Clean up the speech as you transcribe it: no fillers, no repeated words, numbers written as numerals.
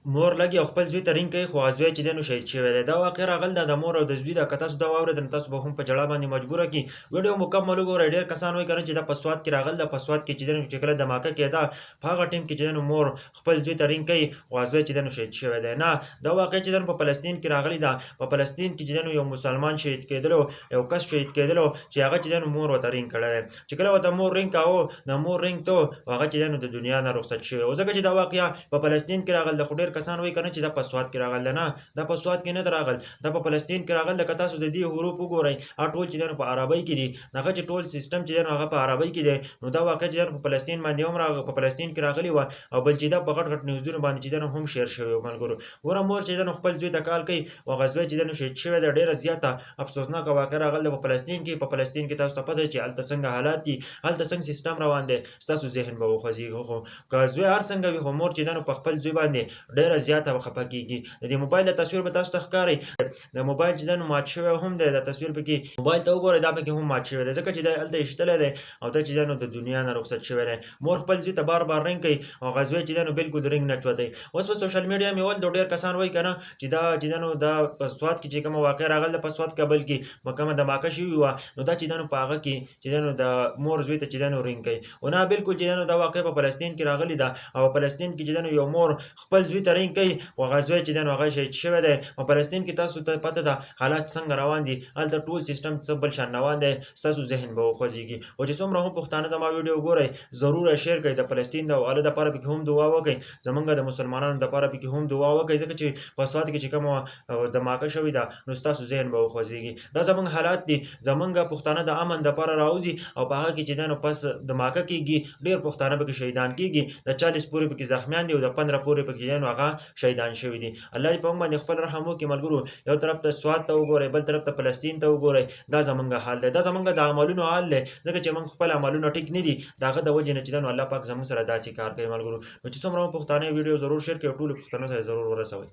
مور لګي او خپل زوی ته رینګ کوي، خو هغه زوی چې دی نو شهید شوی دی. دا واقعه راغل ده د مور او د زوی ده. که تاسو دا واورېدل نو تاسو به هم په ژړا باندې مجبوره کړي. ویډیو مکمل وګورئ. ډېر کسان وایي که نه چې دا په سوات کې راغل ده. په سوات کې چې دی نو چې کله دماکه کېده په هغه ټیم کې چې دی نو مور خپل زوی ته رینګ کوي، خو هغه زوی چې دی نو شهید شوی دی. نه، دا واقعه چې دی نو په فلسطین کې راغلې ده. په فلسطین کې چې دی نو یو مسلمان شهید کېدلو، یو کس شهید کېدلو چې هغه چې دی نو مور ورته رینګ کړی دی. چې کله ورته مور رینګ کاوه، د مور رینګ ته هغه چې دی نو د دنیا نه رخصت شوی و. ځکه چې دا واقعه په فلسطین کې راغل ده، خو ډېر کسان وایي که نه چې دا په سوات کې راغل ده. نه، دا په سوات کې نه ده راغل، دا په فلسطین کې راغل ده. که تاسو د دې حروف وګورئ، هغه ټول چې دی نو په عربۍ کې دي. هغه چې ټول سیستم چې دی نو هغه په عربۍ کې دی. نو دا واقعه چې دی نو په فلسطین باندې هم راغله، په فلسطین کې راغلې وه او بل چې دا په غټ غټ نیوزونو باندې چې دی نو هم شیر شوی و. ملګرو ګوره، مور چې دی نو خپل زوی ته کال کوي او هغه زوی چې دی نو شهید شوی دی. ډېره زیاته افسوسناکه واقعه راغله په فلسطین کې. په فلسطین کې تاسو ته پته چې هلته څنګه حالات دي، هلته څنګه سیستم روان دی، ستاسو ذهن به وخوځېږي. خو که زوی هر څنګه وي، خو مور چې دی نو په خپل زوی باندې ډېره زیاته خفه کېږي. د دې موبایل د تصویر به تاسو ته ښکاري، د موبایل چې دی نو مات شوی هم دی. دا تصویر پکې موبایل ته وګورئ، دا پکې هم مات شوی دی، ځکه چې دی هلته ایشتلی دی او دا چې دی نو د دنیا نه رخصت شوی دی. مور خپل زوی ته بار بار رنګ کوي او هغه زوی چې دی نو بالکل رنګ نه چوتوي. اوس په سوشل میډیا مې ولید، ډېر کسان وایي که نه چې دا چې دی نو دا په سوات کې چې کومه واقعه راغله، په سوات کابل کې کومه دماکه شوې وه، نو دا چې دی نو په هغه کې چې دی نو د مور زوی ته چې دی نو رنګ کوي. او نه، بالکل چې دی نو دا واقعه په فلسطین کې راغلې ده او فلسطین کې چې دی نو یو مور خپل زوی ته رنګ کوي، خو هغه زوی چې دی نو هغه شهید شوی دی. په فلسطین کې تاسو ته پته ده حالات څنګه روان دي، هلته ټول سیستم څه بل شان روان دی، ستاسو ذهن به وخوځېږي. او چې څومره هم پښتانه زما ویډیو ګورئ، ضرور یې شیر کړئ. د فلسطین د والو دپاره پکې هم دعا وکړئ، زمونږ د مسلمانانو دپاره پکې هم دعا وکړئ، ځکه چې په سوات کې چې کومه دماکه شوې ده نو ستاسو ذهن به وخوځېږي. دا زمونږ حالات دي. زمونږ پښتانه د امن دپاره راوځي او په هغه کې چې دی نو پس دماکه کېږي، ډېر پښتانه پکې شهیدان کېږي، د 40 پورې پکې زخمیان دي او د 15 پورې پکې دی نو هغه شهیدان شوي دي. الله دې په موږ باندې خپل رحم وکړي. ملګرو، یو طرف ته سوات ته وګورئ، بل طرف ته فلسطین ته وګورئ، دا زمونږ حال دی، دا زمونږ د عملونو حال دی، ځکه چې موږ خپل عملونه ټیک نه دي، د هغه د وجې نه چې دی نو الله پاک زموږ سره داسې کار کوي. ملګرو، نو چې څومره هم پښتانه ویډیو ضرور شیر کړئ او ټولو پښتنو سره ضرور ورسوئ.